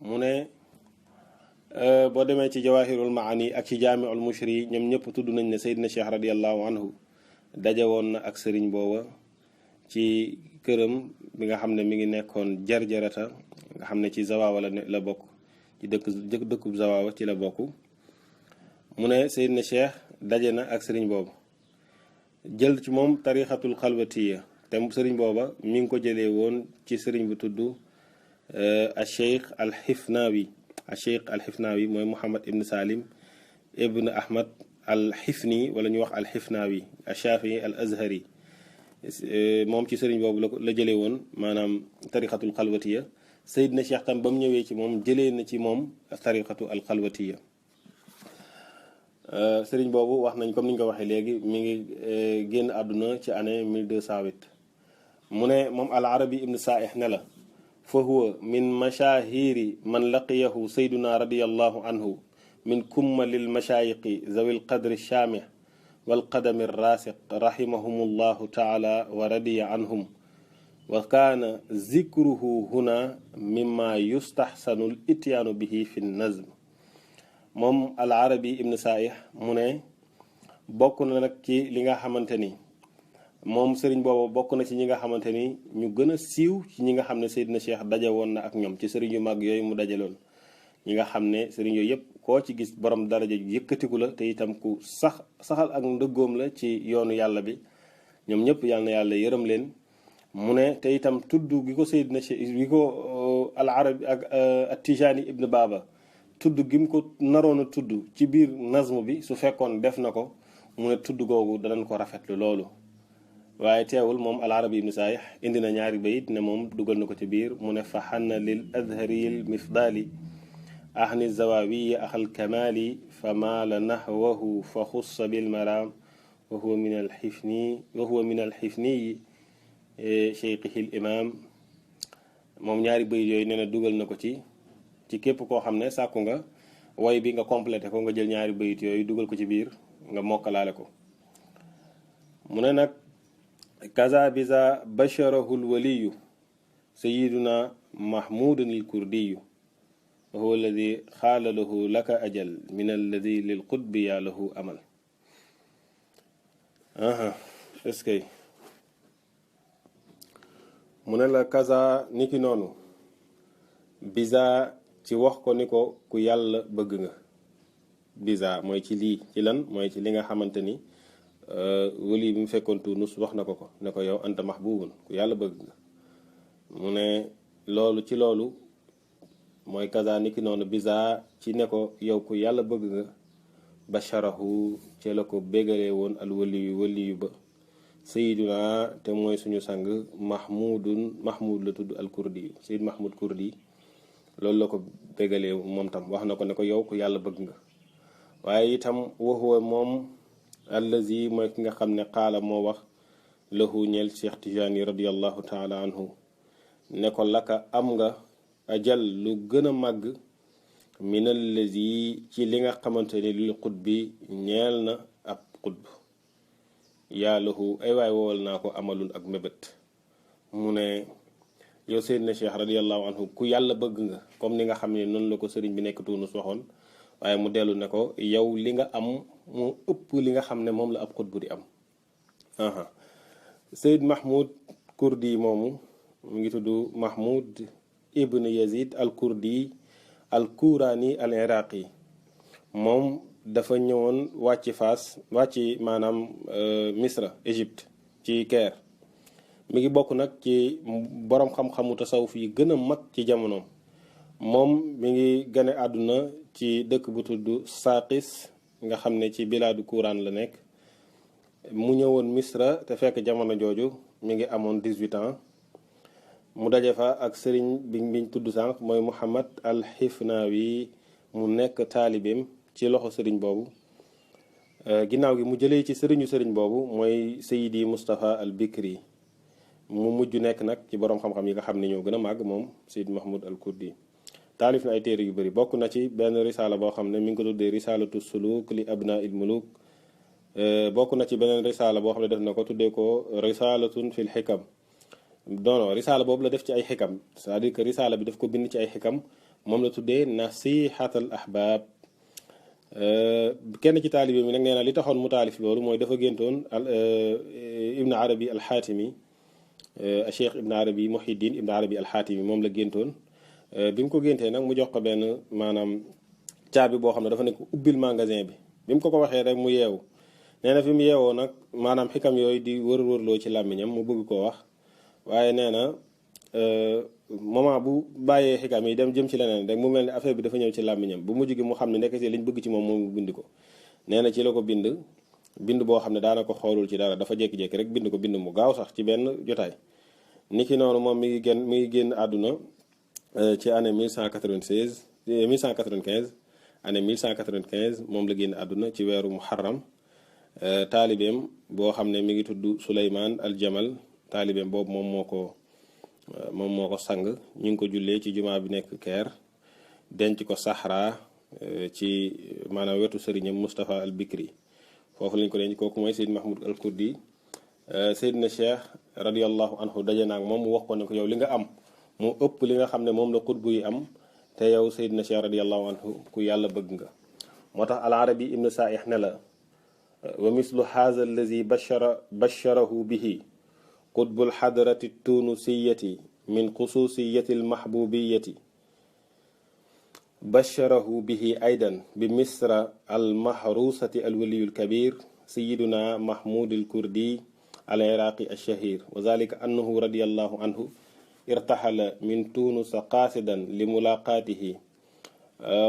mu ne boo demee ci jawahirul maani ak ci jaamiul mushri ñoom ñëpp tudd nañ ne Seydina Cheikh radiallahu anhu daje woon na ak sëriñ booba ci këram bi nga xam ne mi ngi nekkoon jarjarata nga xam ne ci Zawawa la bokk ci dëkkub Zawawa ci la bokk. mu ne Seydina Cheikh daje na ak sëriñ boobu jël ci moom tarixatul xalwatiya te sëriñ booba mi ngi ko jëlee woon ci sëriñ bu tudd al cheikh al xifnaawi mooy Muhammad ibn Salim ibn Ahmad al xifni wala ñu wax al xifnaawi al shafii al azhari moom ci sëriñ boobu la jëlee woon maanaam tarixatul xalwatiya. Seydina Cheikh tam ba mu ñëwee ci moom jëlee na ci moom tarixatu al xalwatiya. sëriñ boobu wax nañ comme ni ñu ko waxee léegi mi ngi génn àdduna ci année 1208. mu ne moom al arabi ibn saaih ne la fa huwa min mashahiri man laqiyahu sayduna radiallahu anhu min kummalil mashayiqi zawil qadri shamih wal qadami rasiq rahimahumullahu taala wa radiya anhum wa kaana zikruhu huna mimma yustahsanu l ityaanu bihi fi nazm. moom al arabi ibn saaih mu ne bokk na nag ci li nga xamante ni moom sëriñ boobu bokk na ci ñi nga xamante ni ñu gën a siiw ci ñi nga xam ne Seydina Cheikh daje woon na ak ñoom ci sëriñ yu mag yooyu mu dajaloon ñi nga xam ne sëriñ yooyu yëpp koo ci gis borom daraja yëkkatiku la te itam ku saxal ak ndëggoom la ci yoonu yàlla bi ñoom ñëpp yàlla na yàlla yërëm leen. mu ne te itam tudd gi ko Seydina Cheikh gi ko al arabi ak at-Tijani ibn Baba tudd gi mu ko naroon a tudd ci biir nazm bi su fekkoon def na ko mu ne tudd googu danañ ko rafetlu loolu. waaye teewul moom al arabi ibn saih indi na ñaari bayit ne moom dugal na ko ci biir mu ne fa xanna lil azhariyil mifdali ahni zawawiyi axal kamali fa maala nahwahu fa xussa bil maram wa huwa min al xifniyi cheikhihi l imam. moom ñaari bayit yooyu nee na dugal na ko ci képp koo xam ne sàkku nga way bi nga complété ko nga jël ñaari bayit yooyu dugal ko ci biir nga mokkalaale ko. mu ne nag kaza biza basharahu lwaliyu sayiduna mahmudun alkurdiyu wa huwa alladi xaala lahu laka ajal min alladi lil qutbi yaa lahu amal. est-ce que mu ne la kaza niki noonu biza ci wax ko ni ko ku yàlla bëgg nga. biza mooy ci lii ci lan mooy ci li nga xamante ni wali bi mu fekkoon Tuunus wax na ko ne ko yow anta mahbubun ku yàlla bëgg nga. mu ne loolu ci loolu mooy kaza niki noonu biza ci ne ko yow ku yàlla bëgg nga basharahu ci la ko bégalee woon al waliyu ba sayiduna te mooy suñu sang mahmud la tudd al kurdi sayid mahmud kurdi loolu la ko bégalee moom tam wax na ko ne ko yow ku yàlla bëgg nga. waaye itam waxuwa moom allazi mooy ki nga xam ne xaala moo wax lahu ñeel Cheikh Tijani radiallahu taala anhu ne ko laka am nga ajal lu gën a màgg min allazi ci li nga xamante ni lil xutbi ñeel na ab xutb yaa lahu ay waay woowal naa ko amalul ak mébét. mu ne yow Seydina Cheikh radiallahu anhu ku yàlla bëgg nga comme ni nga xam ne noonu la ko sëriñ bi nekk Tuunus waxoon. waaye mu dellu ne ko yow li nga am mu ëpp li nga xam ne moom la ab xutbu di am. Seyd Mahmoud Kurdi moomu mu ngi tudd Mahmoud ibn Yazid al Kurdi al Kurani al Iraqi. moom dafa ñëwoon wàcc Faas wàcc maanaam Misra Égypte ci Caire. mi ngi bokk nag ci borom xam-xamu tasawuf yi gën a mag ci jamonoom. moom mi ngi gane àdduna ci dëkk bu tudd Saqis nga xam ne ci bilaadu Kuraan la nekk. mu ñëwoon Misra te fekk jamono jooju mi ngi amoon 18 ans. mu daje fa ak sëriñ biñ tudd sànq mooy Muhammad al Xifnaawi mu nekk taalibeem ci loxo sëriñ boobu. ginnaaw gi mu jëlee ci sëriñ boobu mooy Seydi Moustapha al Bikri mu mujj nekk nag ci borom xam-xam yi nga xam ne ñoo gën a màgg moom Seydi Mahmoud al Kurdi. taalif na ay téere yu bëri bokk na ci benn risaala boo xam ne mi ngi ko tuddee risalatu suluk li abna il muluk. bokk na ci beneen risaala boo xam ne def na ko tuddee ko risalatun fil xikam. non risaala boobu la def ci ay xikam c'est-à-dire que risaala bi daf ko bind ci ay xikam moom la tuddee nasihatal ahbab. kenn ci taalibe mi nag nee na li taxoon mu taalif loolu mooy dafa géntoon ibn arabi alxaatimi cheikh ibn arabi muhiddin ibn arabi alxaatimi moom la géntoon bi mu ko géntee nag mu jox ko benn maanaam caabi boo xam ne dafa ne ko ubbil magasin bi bi mu ko waxee rek mu yeewu nee na fi mu yeewoo nag maanaam xikam yooyu di wër-wërloo ci làmmiñam mu bëgg koo wax waaye nee na moment bu bàyyee xikam yi dem jëm ci leneen rek mu mel ni affaire bi dafa ñëw ci làmmiñam bu mujj gi mu xam ne ndekk si liñ bëgg ci moom moom mu bind ko nee na ci la ko bind boo xam ne daana ko xoolul ci dara dafa jékki-jékki rek bind ko bind mu gaaw sax ci benn jotaay niki noonu moom mi ngi génn àdduna ci année 1196 1195 année 1195 moom la génn àdduna ci weeru muharram taalibeem boo xam ne mi ngi tudd Suleymaan al Jamal taalibeem boobu moom moo ko sang ñu ngi ko jullee ci jumaa bi nekk Caire denc ko Sahra ci maanaam wetu sëriñam Moustapha al Bikri foofu lañ ko denc kooku mooy Seyd Mahmoud al Kurdi Seydina Cheikh radiallahu anhu daje naag moom mu wax ko ne ko yow li nga am moo ëpp li nga xam ne moom la xutbu yi am te yow Seydina Cheikh radiallahu anhu ku yàlla bëgg nga moo tax al arabi ibnu saaih ne la wa mislu haza allazi basharahu bihi qutbul xadrati tunusiyati min xususiyati almahbubiyati basharahu bihi aydan bi misra almahrusati alwaliyu alkabir sayiduna mahmud alkurdi العراقي الشهير وذلك أنه رضي الله عنه ارتحل من تونس قاصدا لملاقاته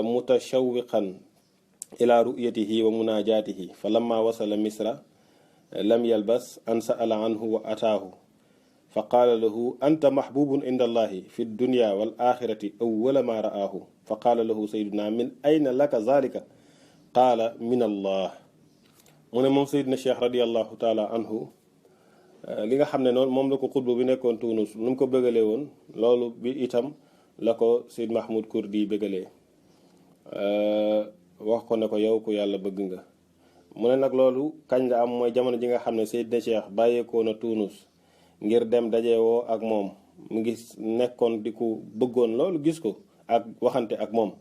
متشوقا إلى رؤيته ومناجاته فلما وصل مصر لم يلبس أن سأل عنه وأتاه فقال له أنت محبوب عند الله في الدنيا والآخرة أول ما رآه فقال له سيدنا من أين لك ذلك قال من الله من سيدنا الشيخ رضي الله تعالى عنه li nga xam ne noonu moom la ko xutbu bi nekkoon Tuunus nu mu ko bëggalee woon loolu bi itam la ko Seyd Mahmoud Kurdi bëggalee wax ko ne ko yow ku yàlla bëgg nga mu ne nag loolu kañ la am mooy jamono ji nga xam ne Seydina Cheikh bàyyeekoo na Tuunus ngir dem dajewoo ak moom mu ngi nekkoon di ko bëggoon loolu gis ko ak waxante ak moom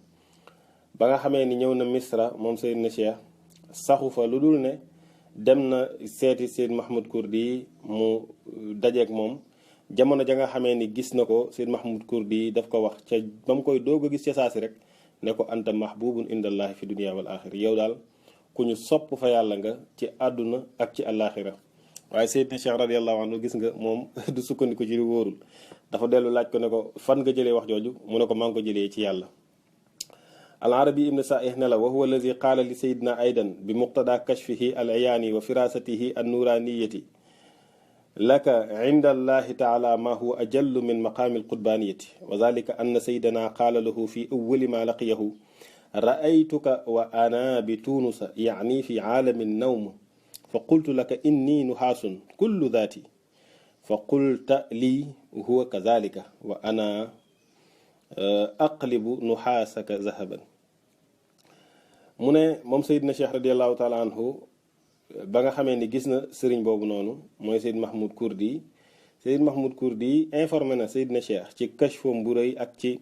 ba nga xamee ni ñëw na Misra moom Seydina Cheikh saxu fa lu dul ne dem na seeti Seyd Mahmoud Kurdi mu dajeek moom jamono ja nga xamee ni gis na ko Seyd Mahmoud Kurdi daf ko wax ca ba mu koy doog a gis ca saasi rek ne ko anta mahbubun indallahi fi dunia wal axira yow daal ku ñu sopp fa yàlla nga ci àdduna ak ci àllaaxira waaye Seydina Cheikh radiallahu anhu gis nga moom du sukkandiku ci lu wóorul dafa dellu laaj ko ne ko fan nga jëlee wax jooju mu ne ko maa ngi ko jëlee ci yàlla العربي ابن سائح نلا وهو الذي قال لسيدنا أيضا بمقتضى كشفه العياني وفراسته النورانية لك عند الله تعالى ما هو أجل من مقام القربانية وذلك أن سيدنا قال له في أول ما لقيه رأيتك وأنا بتونس يعني في عالم النوم فقلت لك إني نحاس كل ذاتي فقلت لي هو كذلك وأنا aqlibu nuxaasaka zahaban mu ne moom Seydina Cheikh radiallahu taala anhu ba nga xamee ni gis na sëriñ boobu noonu mooy Seyd Mahmoud Kurdi Seyd Mahmoud Kurdi informé na Seydina Cheikh ci kashfam bu rëy ak ci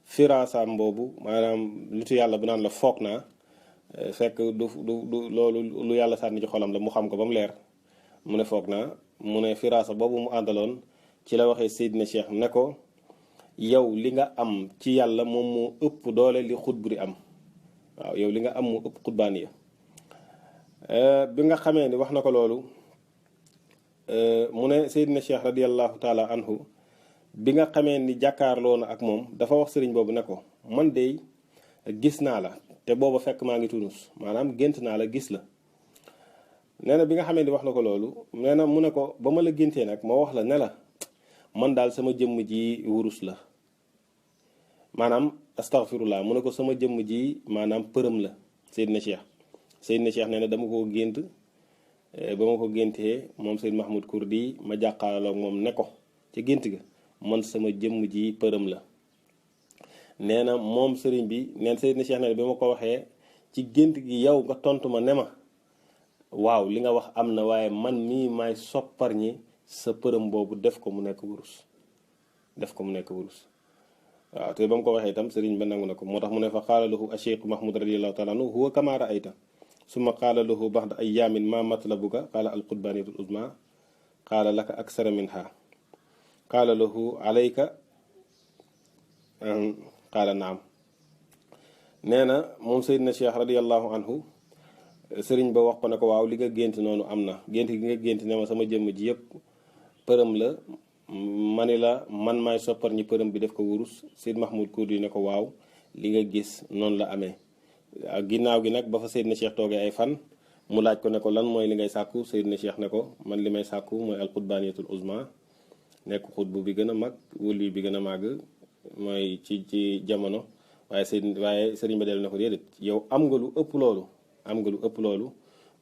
firaasaam boobu maanaam nitu yàlla bu naan la foog naa fekk du loolu lu yàlla sànni ci xolam la mu xam ko ba mu leer mu ne foog naa mu ne firaasa boobu mu àndaloon ci la waxee Seydina Cheikh ne ko yow li nga am ci yàlla moom moo ëpp doole li xutbu di am waaw yow li nga am moo ëpp xutbaan ya bi nga xamee ni wax na ko loolu mu ne Seydina Cheikh radiallahu taala anhu bi nga xamee ni jàkkaarloo na ak moom dafa wax sëriñ boobu ne ko man de gis naa la te booba fekk maa ngi Tunus maanaam gént naa la gis la nee na bi nga xamee ni wax na ko loolu nee na mu ne ko ba ma la géntee nag moo wax la ne la man daal sama jëmm ji wurus la maanaam astaghfirullah mu ne ko sama jëmm ji maanaam përëm la Seydina Cheikh nee na dama ko gént ba ma ko géntee moom Seyd Mahmoud Kurdi ma jàkkaarloog moom ne ko ci gént ga man sama jëmm ji përëm la nee na moom sëriñ bi neen Seydina Cheikh nee na bi ma ko waxee ci gént gi yow nga tontu ma ne ma waaw li nga wax am na waaye man mii maay soppar ñi sa përëm boobu def ko mu nekk wurus waaw te ba mu ko waxee itam sëriñ ba nangu na ko moo tax mu ne fa qaala lahu acheikh mahmoud radiallahu taala anhu huwa kama raayta summa qaala lahu baxda ayaamin ma matlabuka qaala alqutbaniyatul uzma qaala laka aksara minha qaala lahu alayka qaala naam. nee na moom Seydina Cheikh radiallahu anhu sëriñ ba wax ko ne ko waaw li nga gént noonu am na gént gi nga gént ne ma sama jëmm ji yëpp përëm la mani la man maay soppar ñi përëm bi def ko wurus Seyd Mahmoud Kurdi ne ko waaw li nga gis noonu la amee. ak ginnaaw gi nag ba fa Seydina Cheikh toogee ay fan mu laaj ko ne ko lan mooy li ngay sàkku Seydina Cheikh ne ko man li may sàkku mooy alqutbaniyatul uzma nekk xutbu bi gën a mag wuli bi gën a màgg mooy ci jamono waaye sëriñ ba del ne ko déedéet yow am nga lu ëpp loolu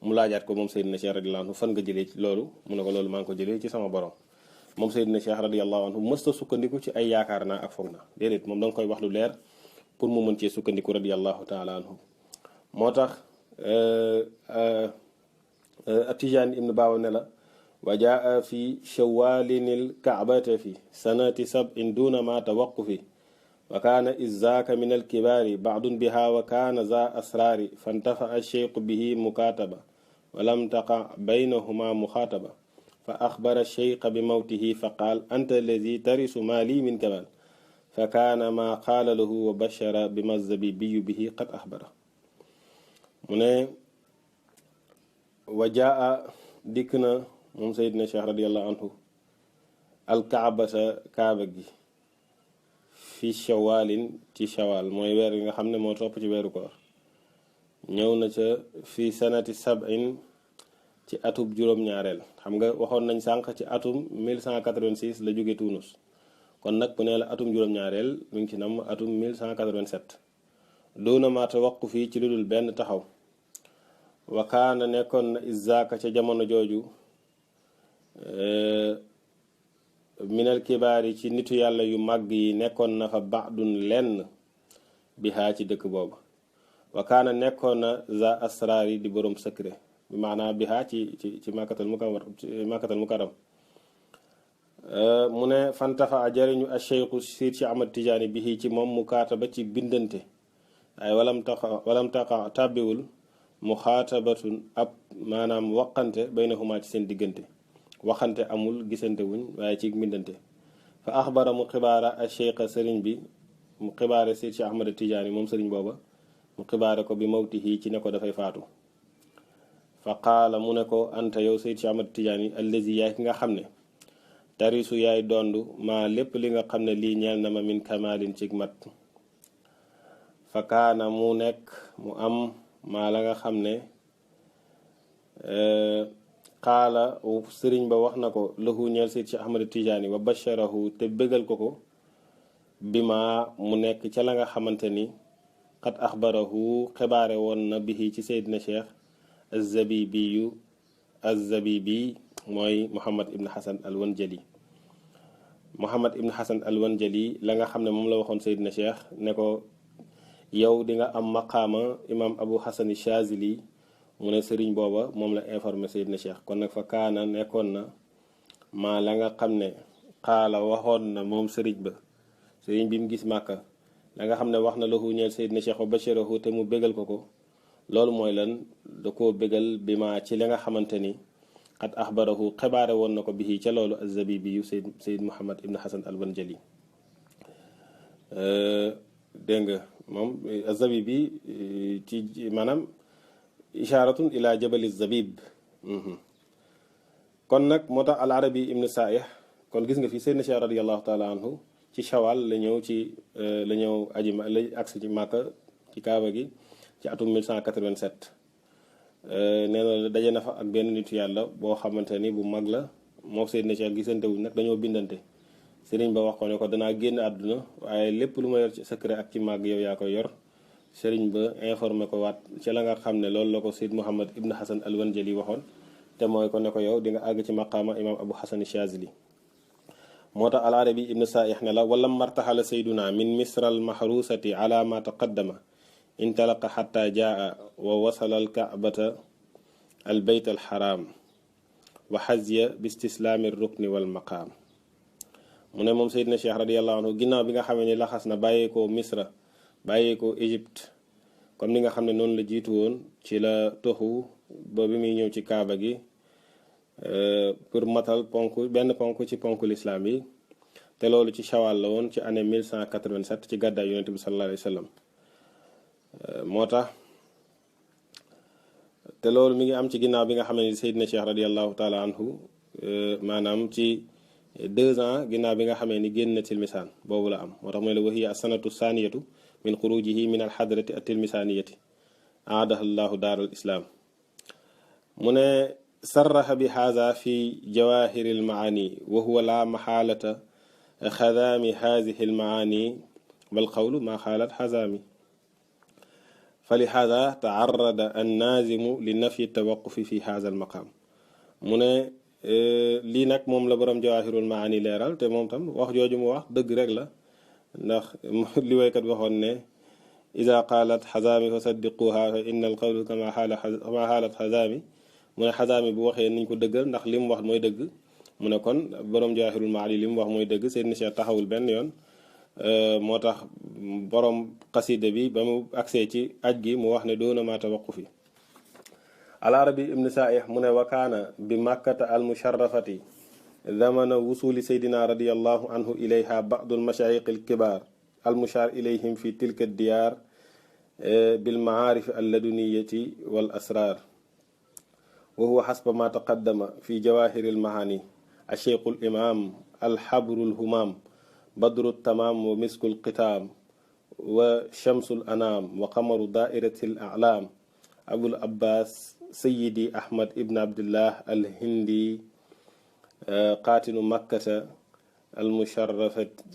mu laajaat ko moom Seydina Cheikh radiyallahu anhu fan nga jëlee ci loolu mu ne ko loolu maa ngi ko jëlee ci sama borom. moom Seydina Cheikh radiyallahu anhu mësta sukkandiku ci ay yaakaar naa ak foog na déedéet moom da nga koy wax lu leer pour mu mën cee sukkandiku radiyallahu taala anhu moo tax Atijani ibn Baawa ne la wa jaa fi shawaalinil kaabata fi sanati sab'in duna ma tawaqufi wa kaana izzaaka min alkibaari baadun biha wa kaana za asraari fantafa alcheikhu bihi mukaataba wa lam taqa baynahuma muxaataba fa axbara alcheikha bi mawtihi fa qaal anta alladi tarisu maali min kamal fa kaana ma qaala lahu wa bashara bi mazabibiyu bihi qad axbara mu ne wa jaa dikk na moom Seydina Cheikh radiallahu anhu alkaabata kaaba gi fi shawaalin ci shawal mooy weer yi nga xam ne moo topp ci weeru koor ñëw na ca fi sanati sab'in ci atub juróom-ñaareel xam nga waxoon nañ sànq ci atum 1186 la jóge Tunus kon nag bu nee la atum juróom-ñaareel mu ngi ci nam atum 1187 doona maata waqu fii ci lu dul benn taxaw wa kaana nekkoon na izzaaka ca jamono jooju minal kibaar yi ci nitu yàlla yu màgg yi nekkoon na fa baadun lenn bihaa ci dëkk boobu wa kaana nekkoon na za asraar yi di borom secret bi maanaa bihaa ci màkkatal mukarram mu ne fantafa a jariñu a cheikhu siid ci Ahmad Tijaani bi ci moom mu kaataba ci bindante ay walam taqa tàbbiwul mu xaatabatun ab maanaam waqante baynahuma ci seen diggante waxante amul gisante wuñ waaye ci mbindante fa axbara mu xibaara a cheikha sëriñ bi mu xibaare siid ci Ahmad Tijaani moom sëriñ booba mu xibaare ko bi mawtihi ci ne ko dafay faatu fa qaala mu ne ko anta yow siid ci Ahmad Tijaani allazi yaay ki nga xam ne tarisu yaay dondu maa lépp li nga xam ne lii ñeel na ma min kamaalin cig mat fa kaana mu nekk mu am maa la nga xam ne qaala sëriñ ba wax na ko lahu ñeel Seyd Cheikh Ahmad Tijaani wa basharahu te bégal ko bi ma mu nekk ca la nga xamante ni qad axbarahu xibaare woon na bihi ci Seydina Cheikh az-Zabibi mooy Muhammad ibn Hasan al-Wanjali la nga xam ne moom la waxoon Seydina Cheikh ne ko yow di nga am maqaama imam Abu Hasan Shazili mu ne sëriñ booba moom la informé Seydina Cheikh kon nag fa kaana nekkoon na maa la nga xam ne xaala waxoon na moom sëriñ bi mu gis màkka la nga xam ne wax na lahu ñeel Seydina Cheikh wa basharahu te mu bégal ko loolu mooy lan da koo bégal bi ma ci la nga xamante ni xat axbarahu xibaare woon na ko bi ca loolu az-Zabibi yu Seyd Muhammad ibn Hasan al-Wanjali dégg nga moom az-Zabibi ci maanaam ishaaratun ila jabali zabib kon nag moo tax al-Arabi ibn Saih kon gis nga fi Seydina Cheikh radiyallahu taala anhu ci shawal la ñëw aji la agsi ci Màkka ci Kaaba gi ci atum 1187 nee na daje na fa ak benn nitu yàlla boo xamante ni bu mag la moo Seydina Cheikh gisante wuñ nag dañoo bindante sëriñ ba wax ko ne ko danaa génn àdduna waaye lépp lu ma yor ci secret ak ci màgg yow yaa koy yor sëriñ ba informé ko waat ci la nga xam ne loolu la ko Seyd Muhammad ibn Hasan al-Wanjali waxoon te mooy ko ne ko yow di nga àgg ci maqaama imam Abu Hasan Shazili moo tax al-Arabi ibn Saih ne la wala martaxala sayduna min misra al-mahrusati ala ma taqaddama intalaqa xatta jaa wa wasala al-kaabata al-bayt al-haram wa xazya bi istislaami rukni wal maqaam mu ne moom Seydina Cheikh radiyallahu anhu ginnaaw bi nga xamee ni laxas na bàyyeekoo Misra bàyyeekoo Égypte comme ni nga xam ne noonu la jiitu woon ci la toxu ba bi muy ñëw ci kaaba gi pour matal benn ponk ci ponk lislaam yi te loolu ci shawal la woon ci année 1187 ci gàddaay yonent bi sallallahu alayhi wa sallam moo tax te loolu mi ngi am ci ginnaaw bi nga xam ne Seydina Cheikh radiyallahu taala anhu maanaam ci 2 ans ginnaaw bi nga xamee ni génn na tilmisaan boobu la am moo tax mooy la wahiya asanatu saniyatu min xurujihi min alxadrati atilmisaniyati aadaha llahu daar al islaam mu ne sarraxa bi haza fi jawahiri almaani wa huwa la maxaalata xadaami haadihi almaani bal qawlu ma xaalat xazaami fa li haza taarada annaazimu li nafyi tawaqufi fi haza almaqaam mu ne lii nag moom la borom jawahirul maani leeral te moom tam wax jooju mu wax dëgg rek la ndax li waykat waxoon ne ida qaalat xazaami fa saddiquha fa inna al qawlu kama xaalat xazaami mu ne xazaami bu waxee niñ ko dëggal ndax li mu wax mooy dëgg mu ne kon borom jawahirul maani li mu wax mooy dëgg Seydina Cheikh taxawul benn yoon moo tax borom xasida bi ba mu agsee ci aj gi mu wax ne doona ma tawaqufi al arabi ibn saih mu ne wa kaana bi makkata al musharrafati zamana wusuli seydina radiallahu anhu ilayha ba'du al mashayiq al kibar al mushar ilayhim fi tilka diyar bil maarif al laduniyati wal asrar wa huwa hasba ma taqaddama fi jawahir al mahani al shaykh al imam al habr al humam badru al tamam wa misku al qitam wa shamsu al anam wa qamaru da'irati al a'lam abul abbas sayidi ahmad ibn abdullah al hindi qaatinu makkata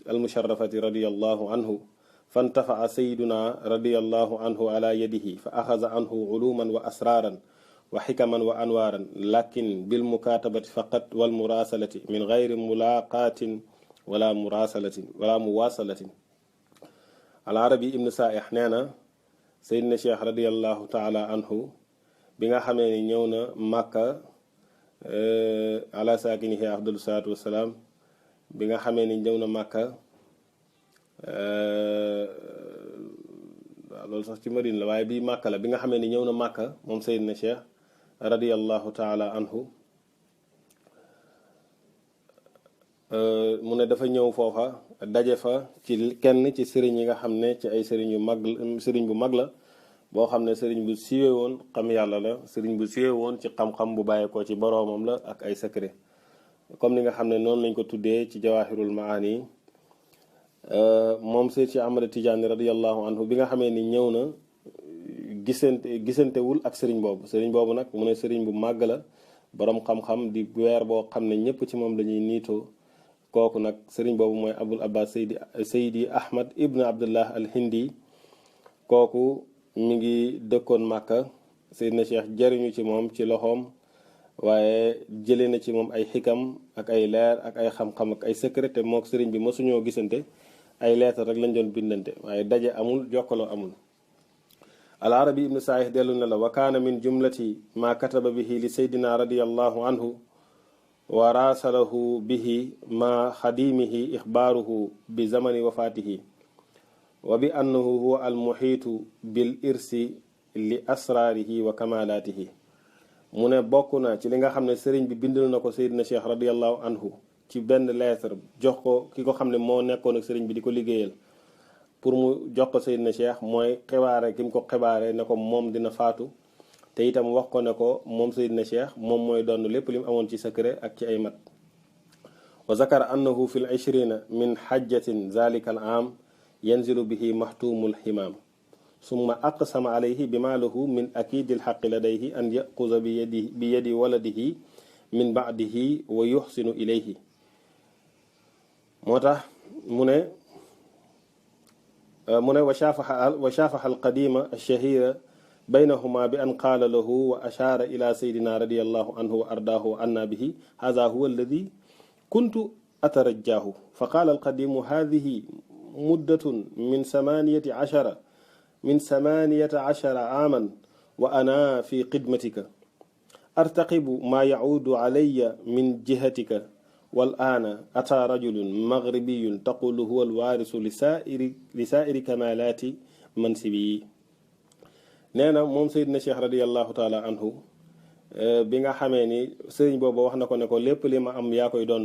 almusharrafati radiyallahu anhu fantafa'a sayiduna radiyallahu anhu ala yadihi fa axaza anhu uluman wa asraran wa xikaman wa anwaran lakin bilmukatabati faqat walmurasalati min gayri mulaqatin wala muwasalatin al arabi ibn saih nee na sayidina cheikh radiyallahu taala anhu bi nga xamee ni ñëw na màkka ala saakinihi afdalu salaatu wasalaam bi nga xamee ni ñëw na màkka waaw loolu sax ci Madina la waaye bii màkka la bi nga xamee ni ñëw na màkka moom Seydina Cheikh radiyallahu taala anhu mu ne dafa ñëw foofa daje fa ci kenn ci sëriñ yi nga xam ne ci ay sëriñ yu mag sëriñ bu mag la boo xam ne sëriñ bu siiwee woon xam yàlla la sëriñ bu siiwee woon ci xam-xam bu bàyyeekoo ci boroomam la ak ay secret comme ni nga xam ne noonu lañ ko tuddee ci jawahirul maani moom Seyd ci Ahmad Tijaani radiyallahu anhu bi nga xamee ni ñëw na gisantewul ak sëriñ boobu nag mu ne sëriñ bu màgg la boroom xam-xam di weer boo xam ne ñëpp ci moom lañuy niitoo kooku nag sëriñ boobu mooy abul abbas saydi ahmad ibn abdullah al hindi kooku mi ngi dëkkoon màkka Seydina Cheikh jariñu ci moom ci loxoom waaye jëlee na ci moom ay xikam ak ay leer ak ay xam-xam ak ay secret te mook sëriñ bi mësuñoo gisante ay leetar rek lañ doon bindante waaye daje amul jokkaloo amul al arabi ibnu saih dellu na la wa kaana min jumlati ma kataba bihi li seydina radiallahu anhu wa raasalahu bihi ma xadimihi ixbaaruhu bi zamani wafaatihi wa bi annahu huwa al muxiitu bil irsi li asraarihi wa kamalaatihi mu ne bokk na ci li nga xam ne sëriñ bi bindal na ko Seydina Cheikh radiallahu anhu ci benn lettre jox ko ki ko xam ne moo nekkoon ak sëriñ bi di ko liggéeyal pour mu jox ko Seydina Cheikh mooy xibaare ki mu ko xibaare ne ko moom dina faatu te itam wax ko ne ko moom Seydina Cheikh moom mooy doon lépp li mu amoon ci secret ak ci ay mat wa zakara annahu fi l 20 min xajjatin zalika al aam yanzilu bihi maxtuumul ximaam summa aqsama alayhi bima lahu min akidil xaqi ladayhi an yaquza bi yadi waladihi min ba'dihi wa yuxsinu ilayhi moo tax mu ne wa shaafaxa alqadima alshahira baynahuma bi an qaala lahu wa ashaara ila saydina radiallahu anhu wa ardaahu wa anna bihi haza huwa alladi kuntu atarajjaahu fa qaala alqadimu hadihi muddatun min 18 aaman wa ana fi xidmatika artaqibu ma yacuudu calaya min jihatika wal aana ata rajulun maghribiyun taqulu huwa alwaarisu li saairi kamalaati mansibi yi. nee na moom Seydina Cheikh radiallahu taala anhu bi nga xamee ni sëriñ boobu wax na ko ne ko lépp li ma am yaa koy donn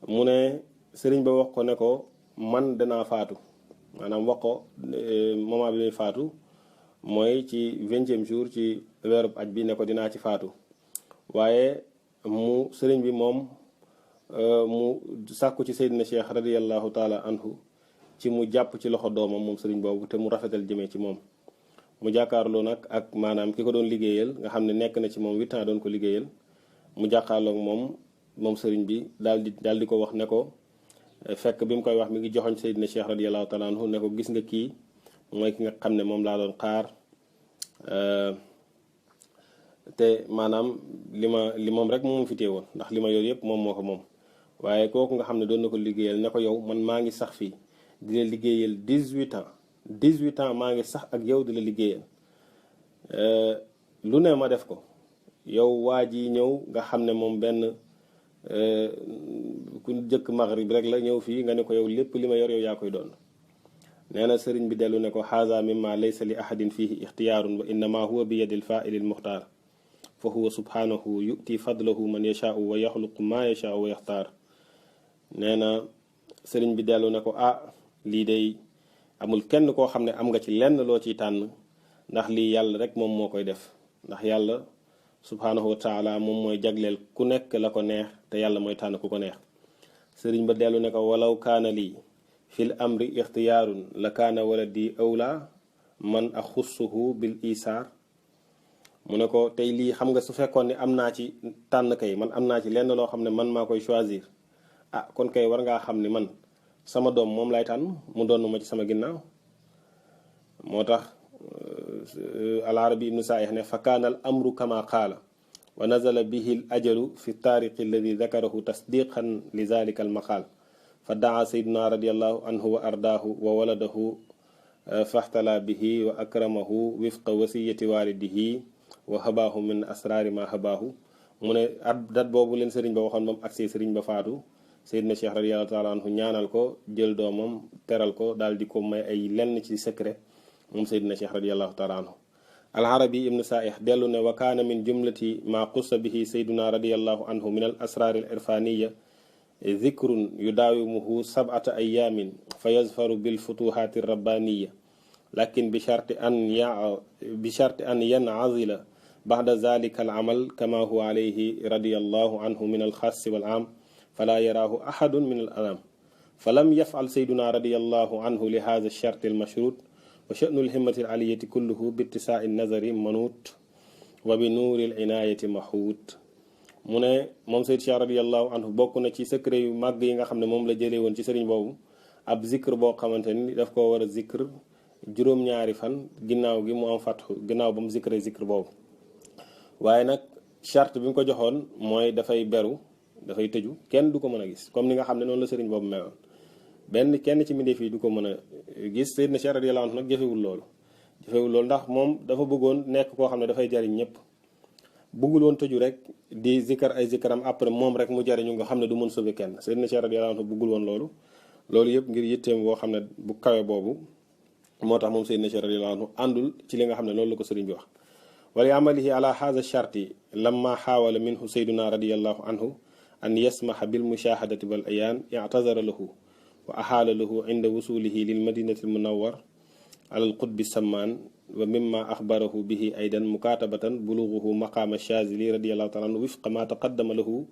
mu ne sëriñ ba wax ko ne ko man danaa faatu, maanaam wax ko moment bi muy faatu mooy ci 20e jour ci weerub aj bi ne ko dinaa ci faatu. waaye mu sëriñ bi moom mu sàkku ci Seydina Cheikh radiallahu taala anhu ci mu jàpp ci loxo doomam moom sëriñ boobu te mu rafetal jëmee ci moom. mu jàkkaarloo nag ak maanaam ki ko doon liggéeyal nga xam ne nekk na ci moom 8 ans doon ko liggéeyal, mu jàkkaarloog moom sëriñ bi daal di ko wax ne ko fekk bi mu koy wax mi ngi joxoñ Seydina Cheikh radiallahu taala anhu ne ko gis nga kii mooy ki nga xam ne moom laa doon xaar te maanaam li moom rek moom fi téewoon ndax li ma yor yëpp moom moo ko moom. waaye kooku nga xam ne doon na ko liggéeyal ne ko yow man maa ngi sax fii di la liggéeyal 18 ans maa ngi sax ak yow di la liggéeyal lu ne ma def ko, yow waa ji ñëw nga xam ne moom benn ku jëkk maghrib rek la ñëw fii nga ne ko yow lépp li ma yor yow yaa koy doon. nee na sëriñ bi dellu ne ko haza mimma laysa li ahadin fihi ixtiyaarun wa innama huwa bi yadil faaili l muxtaar fa huwa subhanahu yu'ti fadlahu man yashaau wa yaxluqu ma yashaau wa yaxtaar. nee na sëriñ bi dellu ne ko lii day amul kenn koo xam ne am nga ci lenn loo ciy tànn ndax lii yàlla rek moom moo koy def, ndax yàlla subhanahu wa taala moom mooy jagleel ku nekk la ko neex te yàlla mooy tànn ku ko neex. sëriñ ba dellu ne ko walaw kaana lii fil amri ixtiyaarun la kaana waladi awla man axussuhu bil isaar. mu ne ko tey lii xam nga su fekkoon ne am naa ci tànn kay man am naa ci lenn loo xam ne man maa koy choisir kon kay war ngaa xam ni man sama doom moom lay tànn mu doon ma ci sama ginnaaw. moo tax al-Arabi ibnu Saih ne fa kaana al amru kama qaala wa nazala bihi al ajalu fi taariqi alladi dakarahu tasdiqan li zalika al maqaal fa daa sayyiduna radiallahu anhu wa ardaahu wa waladahu faxtala bihi wa akramahu wifqa wasiyati walidihi wa habaahu min asraari ma habaahu. mu ne dat boobu leen sëriñ ba waxoon ba mu agsee sëriñ ba faatu, Seydina Cheikh radiallahu taala anhu ñaanal ko, jël doomam teral ko, daal di ko may ay lenn ci secret moom Seydina Cheikh radiallahu taala anhu. al-Arabi ibnu Saih dellu ne wa kaana min jumlati ma qussa bihi sayduna radiallahu anhu min al asraari al irfaniya dhikrun yudaawimuhu 7 ayaamin fa yazfaru bil futuhaati rabbaniya lakin bi sharti an yanazila ba'da dhalika al amal kama huwa alayhi radiallahu anhu min al xaasi wal am fala yaraahu ahadun min al anam falam yafal sayduna radiallahu anhu li hadha ash-shart al mashrut wa sha'nul himmati al aliyati kulluhu bi ittisaa'i nazari manut wa bi nuuril inaayati mahuut. mu ne moom Seyd Cheikh radiyallahu anhu bokk na ci secret yu màgg yi nga xam ne moom la jëlee woon ci sëriñ boobu ab zikr boo xamante ni daf koo war a zikr juróom-ñaari fan ginnaaw gi mu am fatxu ginnaaw ba mu zikree zikr boobu. waaye nag charte bi mu ko joxoon mooy dafay beru, dafay tëju, kenn du ko mën a gis comme ni nga xam ne noonu la sëriñ boobu meloon. kenn ci mbindeef yi du ko mën a gis. Seydina Cheikh radiyallahu anhu nag jëfewul loolu ndax moom dafa bëggoon nekk koo xam ne dafay jariñ ñëpp, bëggul woon tëju rek di zikkar ay zikkaram après moom rek mu jariñu nga xam ne du mën sauver kenn. Seydina Cheikh radiyallahu anhu bëggul woon loolu yëpp ngir yitteem boo xam ne bu kawe boobu moo tax moom Seydina Cheikh radiyallahu anhu àndul ci li nga xam ne loolu la ko sëriñ bi wax. wa li amalihi ala hadha sharti lamma xaawala minhu sayduna radiyallahu anhu an yasmaha bil mushahadati wal ayaan i'tazara lahu wa ahaala lahu inda wusulihi lil madinati al munawwar ala al qutbi sammaan wa mimma axbarahu bihi aydan mukatabatan bulughuhu maqaama shazili radiyallahu taala anhu wifqa ma taqaddama lahu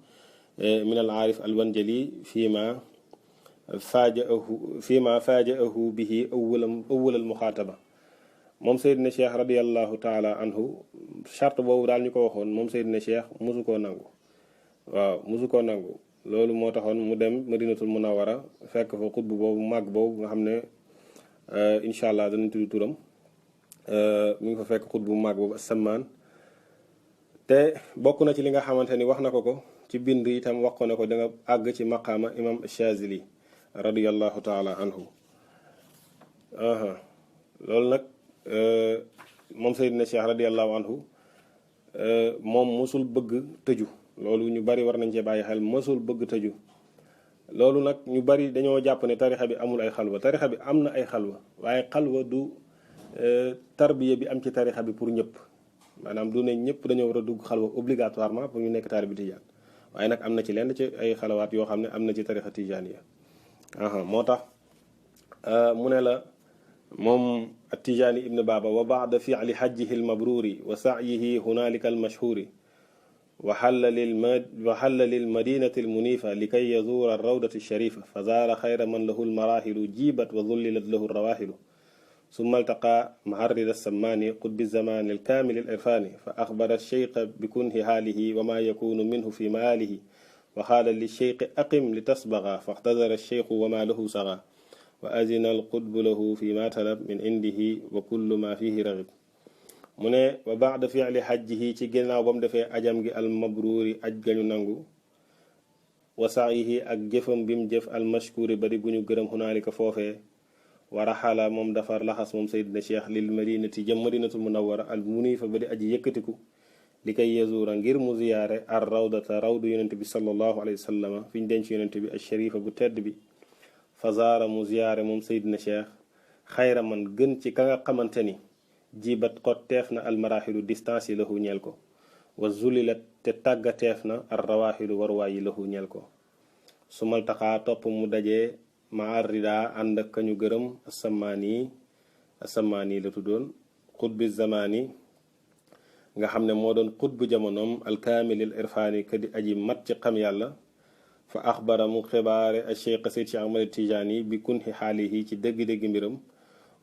min al aarif al wanjali fima faaja'ahu bihi awwal al muxaataba. moom Seydina Cheikh radiyallahu taala anhu charte boobu daal ñu ko waxoon moom Seydina Cheikh musu koo nangu. loolu moo taxoon mu dem madinatul munawwara fekk fa xutbu boobu màgg boobu nga xam ne incha allah danañ tudd turam mi ngi fa fekk xutbu màgg boobu asamaan te bokk na ci li nga xamante ni wax na ko ci bind itam wax ko ne ko da nga àgg ci maqaama imam Shazili radiyallahu taala anhu. loolu nag moom Seydina Cheikh radiyallahu anhu moom musul bëgg tëju, loolu ñu bari war nañ cee bàyyi xel mësul bëgg tëju. loolu nag ñu bari dañoo jàpp ne tarixa bi amul ay xalwa, tarixa bi am na ay xalwa, waaye xalwa du tarbiya bi am ci tarixa bi pour ñëpp. maanaam du ne ñëpp dañoo war a dugg xalwa obligatoirement pour ñu nekk taalibe tijaan, waaye nag am na ci lenn ci ay xalawaat yoo xam ne am na ci tarixa tijaaniya. moo tax mu ne la moom at-Tijaani ibn Baaba wa baada fi'li hajjihi al-mabruuri wa sa'yihi hunaalika al-mashhuuri wa halla lil madinati al-muniifa likay yazuura ar-rawdata ash-shariifa fa zaara xayra man lahu al-maraahilu jiibat wa dhullilat lahu ar-rawaahilu summa iltaqaa ma'a ar-ridaa as-sammaani qutbi az-zamaani al-kaamili al-irfaani fa axbara ash-shaykha bi kunhi haalihi wa maa yakuunu minhu fi ma'aalihi wa qaala lish-shaykhi aqim litasbagha faxtadara ash-shaykhu wa maa lahu saghaa wa azina alqutbu lahu fi ma talab min indihi wa kullu ma fihi raghib. mu ne wa baada fi'li hajjihi ci ginnaaw ba mu defee ajam gi almabruuri aj gañu nangu wa sa'yihi ak jëfam bi mu jëf almashkuuri bari bu ñu gërëm hunaalika foofee wa raxala moom dafar laxas moom Seydina Cheikh lil madinati jëm madinatul munawwara al muniifa ba di aji yëkkatiku li kay yazuura ngir mu ziyaare ar rawdata rawdu yonente bi sallallahu alayhi wa sallam fi ñu denc yonente bi al sharifa bu tedd bi. fazaara mu ziyaare moom Seydina Cheikh xayra man gën ci ka nga xamante ni jibat xotteef na almaraxilu distance yi lahu ñeel ko wa zulilat te tàggateef na ar rawaxilu waruwaay yi lahu ñeel ko su maltaxaa topp mu dajee ma arrida ànd ak kañu gërëm asamaani la tuddoon xutbi zamaani nga xam ne moo doon xutbu jamonoom alkaamilil irfaani ka di aji mat ci xam yàlla fa axbara mu xibaare a cheikh Seyd Cheikh Ahmad Tijaani bi kunhi xaalihi ci dëgg-dëgg mbiram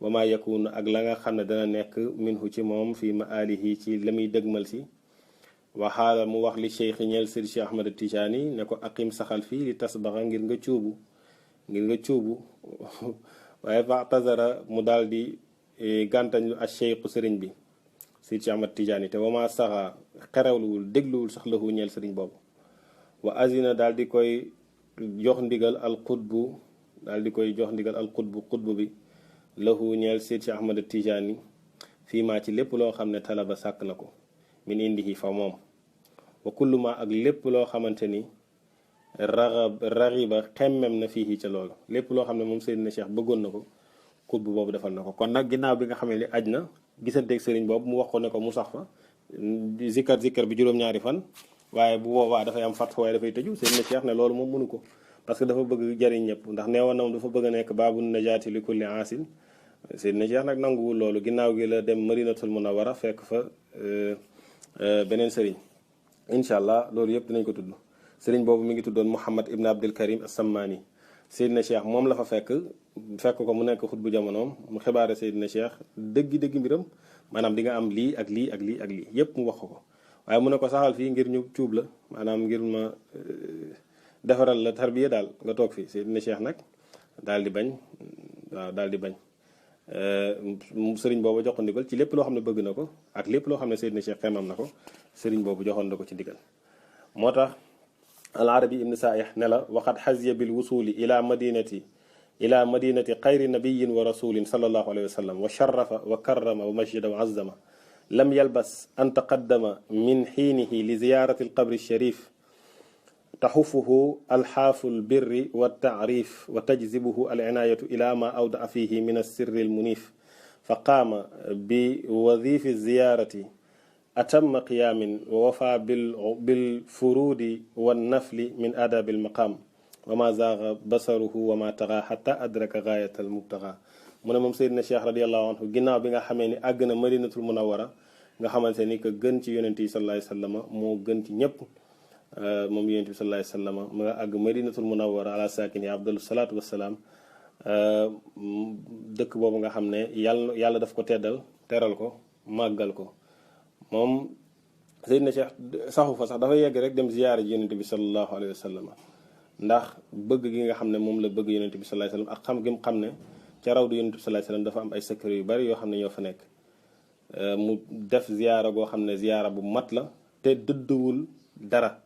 wa maa yakunu ak la nga xam ne dana nekk minhu ci moom fi maalihi ci la muy dëgmal si waxaala mu wax li cheikh ñeel Seyd Cheikh Ahmad Tijaani ne ko aqim saxal fii li tasbaxa ngir nga cuubu waaye fa tazara mu daal di gàntañ lu a cheikh sëriñ bi Seyd Cheikh Ahmad Tijaani te wa maa saxa xerewluwul dégluwul sax lahu ñeel sëriñ boobu wa azina daal di koy jox ndigal al qutbu xutbu bi lahu ñeel Seyd Cheikh Ahmad Tijaani fii maa ci lépp loo xam ne talaba sàkk na ko min indihi fa moom wa kullu ma ak lépp loo xamante ni raxiba xemmem na fii ca loolu lépp loo xam ne moom Seydina Cheikh bëggoon na ko xutbu boobu defal na ko. kon nag ginnaaw bi nga xamee ni aj na gisanteeg sëriñ boobu mu wax ko ne ko mu sax fa zikkar bi juróom-ñaari fan, waaye bu boobaa dafay am fat waaye dafay tëju. Seydina Cheikh ne loolu moom mënu ko parce que dafa bëgg jariñ ñëpp, ndax neewoon na moom dafa bëgg a nekk baabu najaati li kulli aasin. Seydina Cheikh nag nanguwul loolu. ginnaaw gi la dem Madinatul Munawwara fekk fa beneen sëriñ. incha allah loolu yëpp dinañ ko tudd. sëriñ boobu mi ngi tuddoon Muhammad ibn Abdul Karim as-Sammani. Seydina Cheikh moom la fa fekk ko mu nekk xutbu jamonoom mu xibaare Seydina Cheikh dëgg mbiram, maanaam di nga am lii ak lii ak lii ak lii yëpp mu wax ko. waaye mu ne ko saxal fii ngir ñu cuub la, maanaam ngir ma defaral la tarbiya daal nga toog fii. Seydina Cheikh nag daal di bañ. Sëriñ boobu jox ko ndigal ci lépp loo xam ne bëgg na ko ak lépp loo xam ne Seydina Cheikh xemam na ko, sëriñ boobu joxoon na ko ci ndigal. moo tax al-Arabi ibn Saih ne la waxat xaziya bil wusuli ila madinati xayri nabiyin wa rasulin sallallahu alayhi wa sallam wa sharafa wa karrama wa majjada wa azzama lam yalbas an taqaddama min xiinihi li ziyarati alqabri alsharif taxufuhu alxaafu albirri waltaarif wa tajzibuhu alinayatu ila ma awdaa fihi min alsirri almunif fa qaama bi wadifi ziyarati atamma qiyaamin wa wafa bilfurudi wannafli min aadabi almaqaam wa ma zaaga basaruhu wa ma taxa xata adraka gaayat almubtaxa. mu ne moom Seydina Cheikh radiallahu anhu ginnaaw bi nga xamee ni àgg na Madinatul Munawwara nga xamante ni que gën ci yonent yi sallallahu alayhi wa sallam moo gën ci ñëpp, moom yonent bi sallallahu alayhi wa sallam mu nga àgg Madinatul Munawwara ala saakini afdalu salaatu wassalaam. dëkk boobu nga xam ne yàlla daf ko teral ko màggal ko. moom Seydina Cheikh saxu fa sax dafa yegg rek dem ziyaara ji yonent bi sallallahu alayhi wa sallam, ndax bëgg gi nga xam ne moom la bëgg yonent bi sallallahu alayhi wa sallam ak xam gi mu xam ne ca rawdu yonent bi sallallahu alayhi wa sallam dafa am ay secret yu bari yoo xam ne ñoo fa nekk. mu def ziyaara goo xam ne ziyaara bu mat la te dëdduwul dara.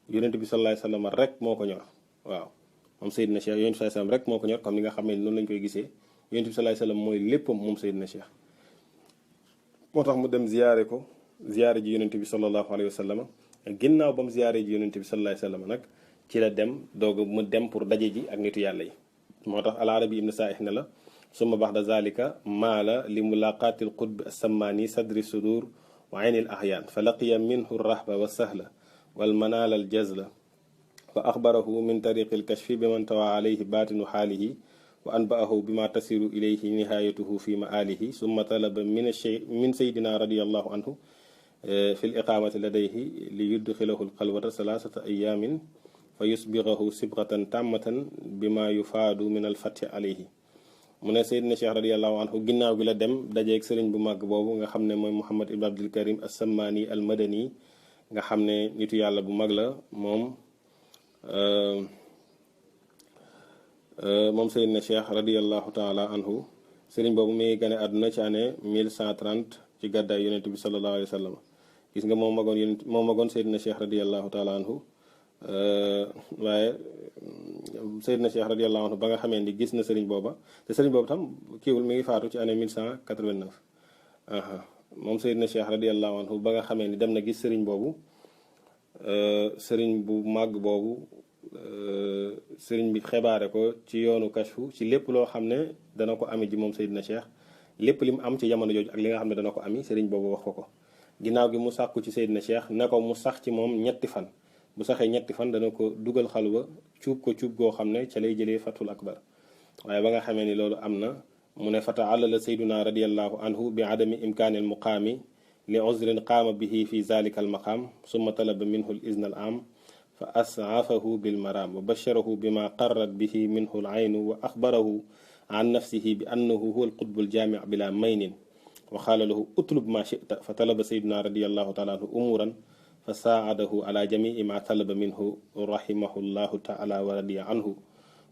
yonent bi sallallahu alayhi wa sallam rek moo ko ñor. waaw moom Seydina Cheikh yonent bi sallallahu alayhi wa sallam rek moo ko ñor, comme ni nga xam ne noonu lañ koy gisee yonent bi sallallahu alayhi wa sallam mooy léppam moom Seydina Cheikh. moo tax mu dem ziyaare ji yonent bi sallallahu alayhi wa sallam ginnaaw ba mu ziyaare ji yonent bi sallallahu alayhi wasallam nag ci la dem doog mu dem pour daje ji ak nitu yàlla yi. moo tax al arabi ibn saih ne la summa baxda zalika maala li mulaqaati al qutb as-sammaani sadri sudur wa ayni al ahyaan fa laqiya minhu rahba wa sahla wal manaal al jazla fa axbarahu min tariqi al kashfi bi man tawa alayhi baatinu xaalihi wa anba'ahu bima tasiru ilayhi nihayatuhu fi maalihi summa talaba min sayyidina radiyallahu anhu fi l iqamati ladayhi li yudxilahu alxalwata salasata ayamin fa yusbirahu sibghatan tammatan bima yufaadu min alfathi alayhi. mu ne Seydina Cheikh radiyallahu anhu ginnaaw gi la dem dajeeg sëriñ bu màgg boobu nga xam ne mooy Muhammad ibn Abdul Karim as-Sammaani al-Madani nga xam ne nitu yàlla bu mag la moom Seydina Cheikh radiyallahu taala anhu. sëriñ boobu mi ngi gane àdduna ci année 1130 ci gàddaay yonent bi sallallahu alayhi wa sallam. gis nga moom magoon Seydina Cheikh radiyallahu taala anhu. waaye Seydina Cheikh radiyallahu anhu ba nga xamee ni gis na sëriñ booba te sëriñ boobu tam kiiwul mi ngi faatu ci année 1189. moom Seydina Cheikh radiyallahu anhu ba nga xamee ni dem na gis sëriñ boobu sëriñ bu màgg boobu sëriñ bi xebaare ko ci yoonu kashfu ci lépp loo xam ne dana ko ami ji moom Seydina Cheikh lépp li mu am ci jamono jooju ak li nga xam ne dana ko ami sëriñ boobu wax ko ginnaaw gi mu sàkku ci Seydina Cheikh ne ko mu sax ci moom ñetti fan. bu saxee ñetti fan dana ko dugal xalwa cuub ko cuub goo xam ne ca lay jëlee fatul akbar. waaye ba nga xamee ni loolu am na mu ne fataallala sayduna radiallahu anhu bi adami imkaani al muqaami li uzrin qaama bihi fi zalika al maqaam summa talaba minhu al izna al am fa asaafahu bil maraam wa basharahu bima qarrat bihi minhu al aynu wa axbarahu an nafsihi bi annahu huwa al qutbu al jaami bila maynin wa qaala lahu utlub ma chita fa talaba sayduna radiallahu taala anhu umuran fa saadahu ala jamii ma talaba minhu rahimahullahu taala wa radiya anhu.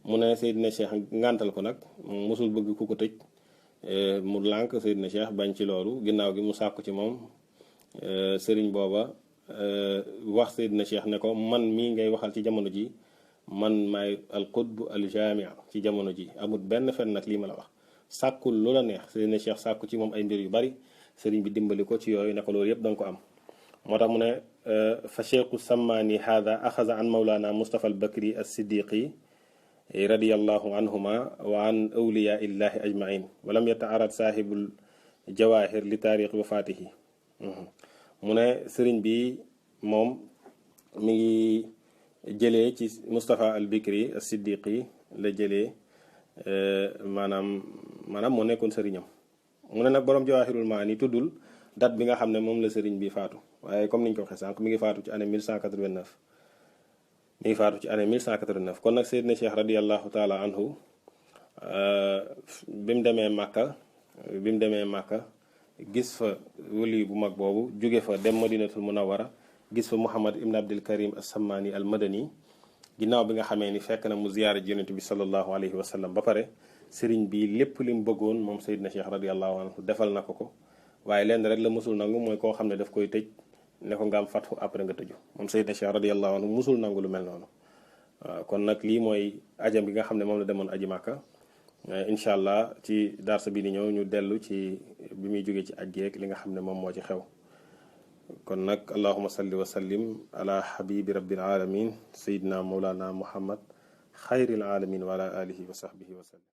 mu ne Seydina Cheikh ngàntal ko nag mosul bëgg ku ko tëj mu lànk Seydina Cheikh bañ ci loolu ginnaaw gi mu sàkku ci moom sëriñ booba wax Seydina Cheikh ne ko man mii ngay waxal ci jamono ji man maay al qutb al jaami ci jamono ji amul benn fen nag lii ma la wax sàkkul lu la neex. Seydina Cheikh sàkku ci moom ay mbir yu bari sëriñ bi dimbali ko ci yooyu ne ko loolu yëpp danga ko am. moo tax mu ne fa cheikhu sammaani hada axaza an mawlana Mustafa al Bakri as-Siddiqi radiyallahu anhuma wa an awliya illahi ajmain walam yataarad saahibul jawahir li taarix wafaatihi. mu ne sëriñ bi moom mi ngi jëlee ci Mustafa al Bakri as-Siddiqi la jëlee maanaam moo nekkoon sëriñam. mu ne nag borom jawahirul maani tuddul date bi nga xam ne moom la sëriñ bi faatu waaye comme niñ ko waxee sànq mi ngi faatu ci année 1189 mi ngi faatu ci année 1189. kon nag Seydina Cheikh radiyallahu taala anhu bi mu demee Màkka gis fa wali bu mag boobu jóge fa dem Madinatul Munawwara gis fa Muhammad ibn Abdul Karim as-Sammaani al-Madani ginnaaw bi nga xamee ni fekk na mu ziyaara Yonent bi sallallahu alayhi wa sallam ba pare sëriñ bi lépp li mu bëggoon moom Seydina Cheikh radiyallahu anhu defal na ko. waaye lenn rek la musul nangu mooy koo xam ne daf koy tëj ne ko nga am fatfu après nga tëju moom Seydina Cheikh radiyallahu anhu musul nangu lu mel noonu. waaw kon nag lii mooy ajam bi nga xam ne moom la demoon aji Màkka. incha allah ci darsa bi di ñëw ñu dellu ci bi muy jógee ci aj geek li nga xam ne moom moo ci xew. kon nag allahuma salli wa sallim ala habibi rabbil alamin sayidina mawlana muhammad xayril alamin wa ala alihi wa sahbihi wa sallam.